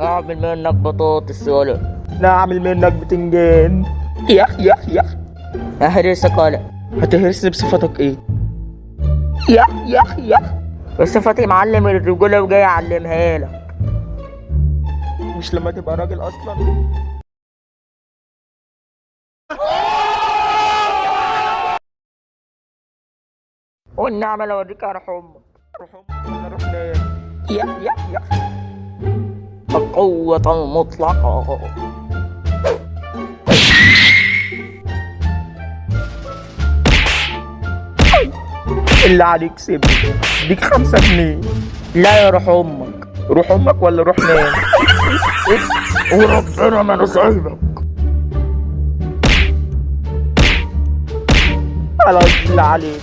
اعمل منك بطاطس يالا. لا اعمل منك بتنجان. يخ يخ يخ. اهرسك يالا. هتهرسني بصفتك ايه؟ يخ يخ يخ. بصفتي معلم الرجولة وجاي اعلمها لك. مش لما تبقى راجل اصلا. والنعمة لو اوريك اروح امك. روح امك ولا روح نام. يخ يخ يخ. القوة المطلقة. اللي عليك سيبني، ديك 5 جنيه. لا يا روح امك. روح امك ولا روح نام. وربنا ما انا سايبك. خلاص اللي عليك.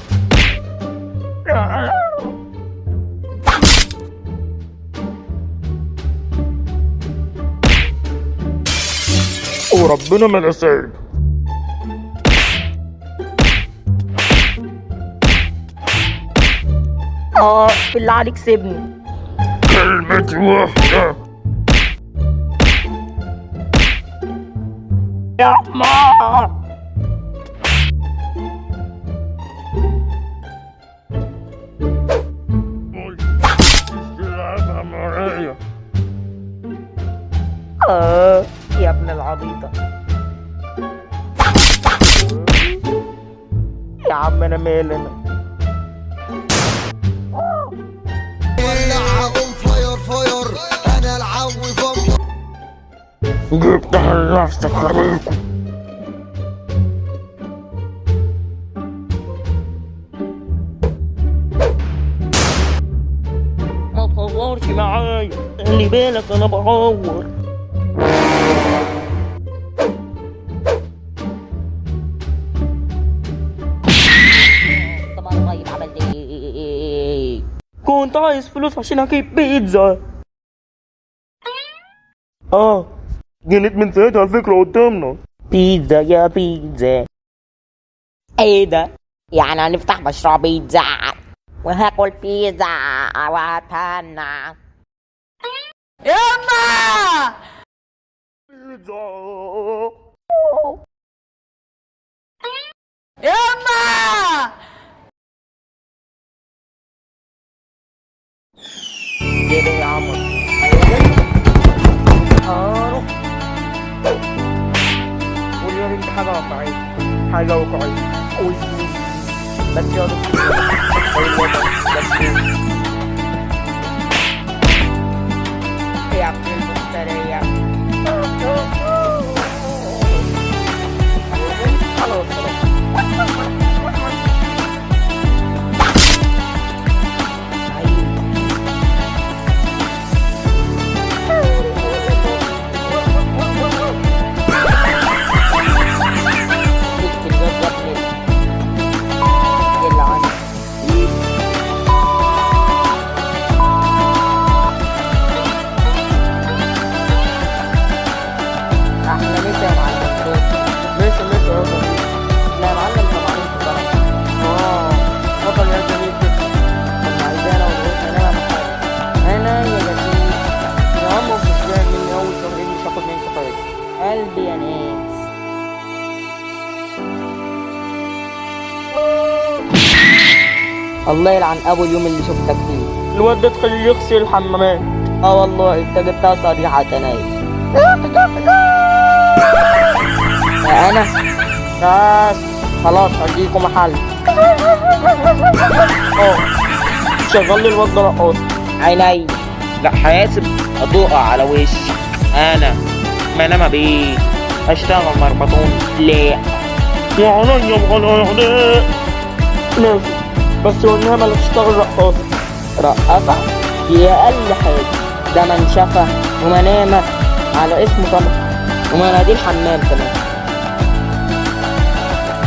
وربنا ما انا سايبك. اه بالله عليك سيبني. كلمة واحدة. يا حمار. تلعبها معايا. اه يا ابن العبيطة. يا عم انا مالي انا. ولعها on fire fire، انا العو فم. جبتها لنفسك حبيبي. ما تهزرش معايا، خلي بالك انا بعور. طب انا طيب عملت ايه؟ كنت عايز فلوس عشان اجيب بيتزا. اه جنيت من ساعتها الفكرة قدامنا. بيتزا يا بيتزا. ايه ده؟ يعني هنفتح مشروع بيتزا وهاكل بيتزا وهتهنى. يما بيتزا. يما كده يا عمر. اروح قول يا بنت حاجة واقعية، حاجة واقعية. قول بس يا دكتور. يا ابن المفترية. خلاص خلاص. اكتب يا ابن يلعن. احنا لسه يا معلم. ماشي ماشي يا جميل. لا يا معلم طبعا في الغلط. اه اتفضل يا جميل كده. كنا عايزانا ونقول انا محارب. انا يا جميل. يا عم مش جاي مني اول شهرين مش هاخد منك حاجة. قلبي يا ناس. الله يلعن ابو اليوم اللي شفتك فيه. الواد ده تخليه يغسل الحمامات. اه والله انت جبتها صريحة تنايم. انا بس خلاص هديكم محل. اه شغل لي الواد ده رقاص. عيني. لا حاسب هتقع على وشك. انا ما بيه اشتغل مربطون. لا يا عينيا بغلا. ماشي بس والنعمة لا تشتغل رقاصة. رقصة دي اقل حاجة. ده منشفة ومنامة على اسمه طبعا، ومناديل حمام كمان.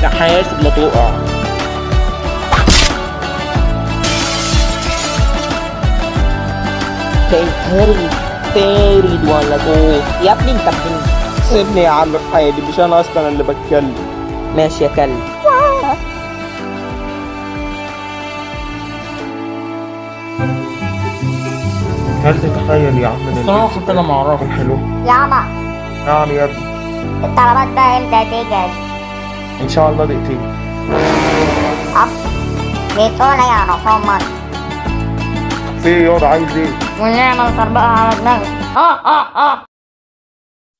لا حاسب لا تقع. تنهري بارد ولا جوه يا ابني انت بتنزل. سيبني يا عم في حالي، مش انا اصلا اللي بتكلم. ماشي يا كلب. هل تتخيل يا عم إن الصراحة البيتزا كده معرفش. تكون حلوة؟ يابا نعم يا ابني. الطلبات بقى امتى تجهز؟ إن شاء الله دقيقتين. أب بتقول يا محمد في إيه ياض، عايز إيه؟ ونعمل طربقة على دماغك.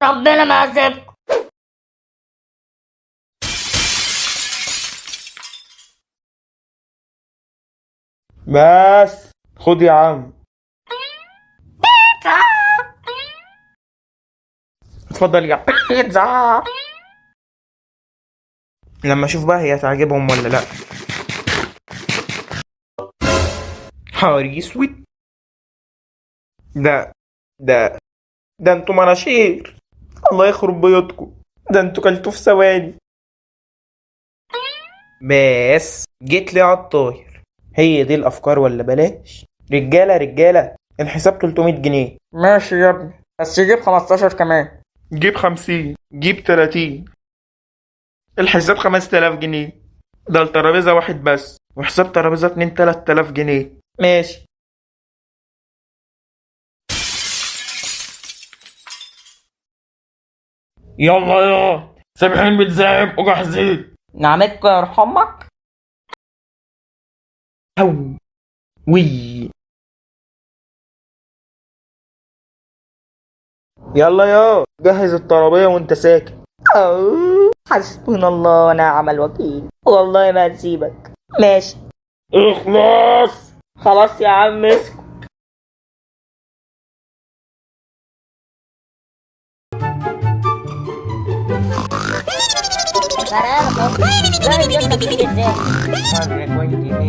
ربنا ما يسيبكم. بس خد يا عم. اتفضل يا بيتزا. لما اشوف بقى هي هتعجبهم ولا لا. حاري اسود. ده ده ده انتوا مناشير، الله يخرب بيوتكم، ده انتوا كلتوه في ثواني. بس جيت لي على الطاير. هي دي الافكار ولا بلاش؟ رجاله رجاله، الحساب 300 جنيه. ماشي يا ابني، بس جيب 15 كمان. جيب 50، جيب 30. الحساب 5000 جنيه. ده الترابيزة واحد بس، وحساب ترابيزة اتنين 3000 جنيه. ماشي. يلا يا 70 بيتزا يبقوا جاهزين. نعمتكم يا رحمك. أو وي. يلا يا جهز الترابية وانت ساكت. أوه، حسبنا الله ونعم الوكيل، والله ما هسيبك. ماشي. اخلص. خلاص يا عم اسكت.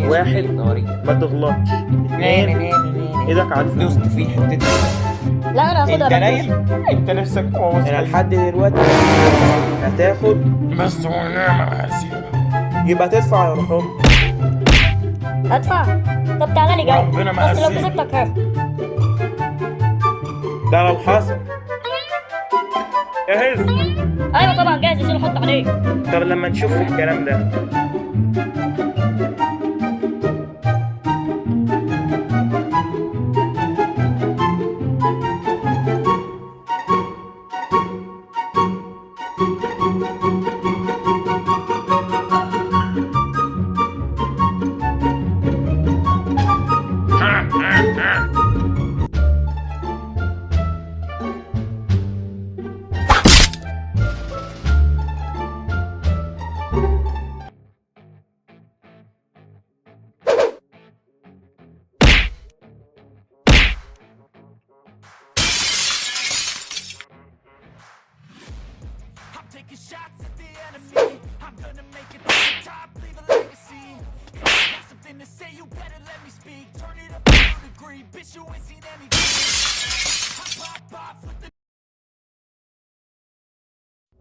واحد، ما تغلطش. اتنين، ايدك على الفلوس في حتة. لا انا هاخدها. انت نايم، انت نفسك تبوظ. انا لحد دلوقتي هتاخد بس ونعمة هسيبك. يبقى تدفع يا رحوم. ادفع؟ طب تعالى لي جاي. ربنا ما بس لو يسيبك. كسبتك هاخد. ده لو حصل. جاهز؟ ايوه طبعا جاهز، عشان احط عليك. طب لما نشوف الكلام ده.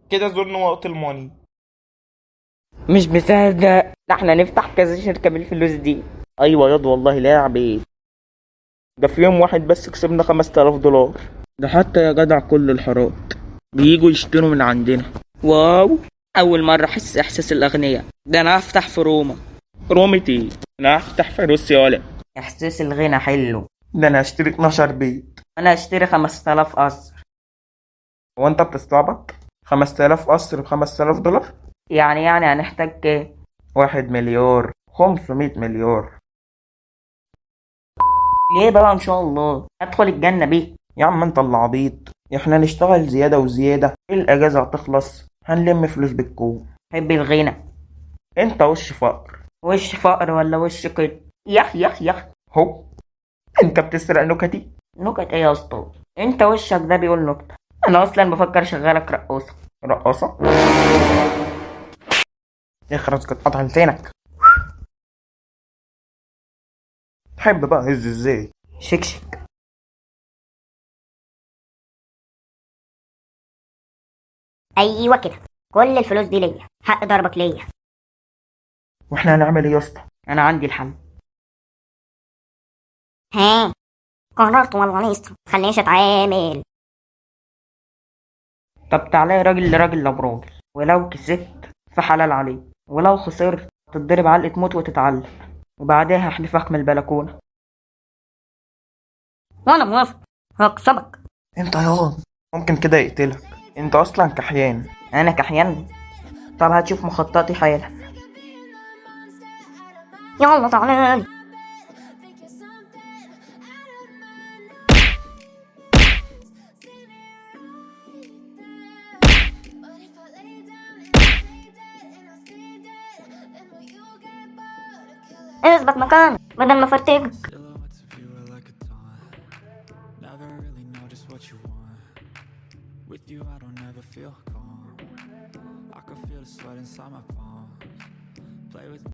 كده زرنا وقت الماني. مش مصدق، ده احنا نفتح كذا شركة بالفلوس دي. ايوه ياض والله لاعب ايه ده، في يوم واحد بس كسبنا 5000 دولار. ده حتى يا جدع كل الحارات بييجوا يشتروا من عندنا. واو، أول مرة أحس إحساس الأغنياء ده. أنا هفتح في روما. رومتي؟ انا هفتح في روسيا ولا. إحساس الغنى حلو. ده انا هشتري 12 بيت. أنا هشتري 5000 قصر. هو انت بتستعبط؟ 5000 قصر ب 5000 دولار؟ يعني هنحتاج كام؟ 1 مليار 500 مليار. ليه بقى؟ إن شاء الله هدخل الجنة بيه. يا عم انت اللي عبيط، احنا نشتغل زيادة وزيادة، الاجازة هتخلص هنلم فلوس بالكوم. حب الغنى. انت وش فقر. وش فقر ولا وش كده؟ يخ يخ يخ. هو انت بتسرق نكتي؟ نكت ايه يا اسطى؟ انت وشك ده بيقول نكتة. انا اصلا بفكر اشغلك رقاصة. رقاصة؟ اخرس كنت قطع لسانك. تحب بقى هز ازاي؟ شكشك. ايوه كده، كل الفلوس دي ليا، حق ضربك ليا. واحنا هنعمل ايه يا اسطى؟ انا عندي الحل. ها قررت ولا لسه؟ خلينيش اتعامل. طب تعالى يا راجل لراجل لبراجل، ولو كسبت فحلال عليك، ولو خسرت تتضرب علقة موت وتتعلق، وبعدها هحدفك من البلكونة. وانا موافق، هكسبك. انت ياض ممكن كده يقتلك، انت اصلا كحيان. انا كحيان؟ طب هتشوف مخططي حالا. يلا تعالى. اثبت مكانك بدل ما فرتك. Silhouettes of you are like a taunt. Never really know just what you want. With you, I don't ever feel calm. I can feel the sweat inside my palms. Play with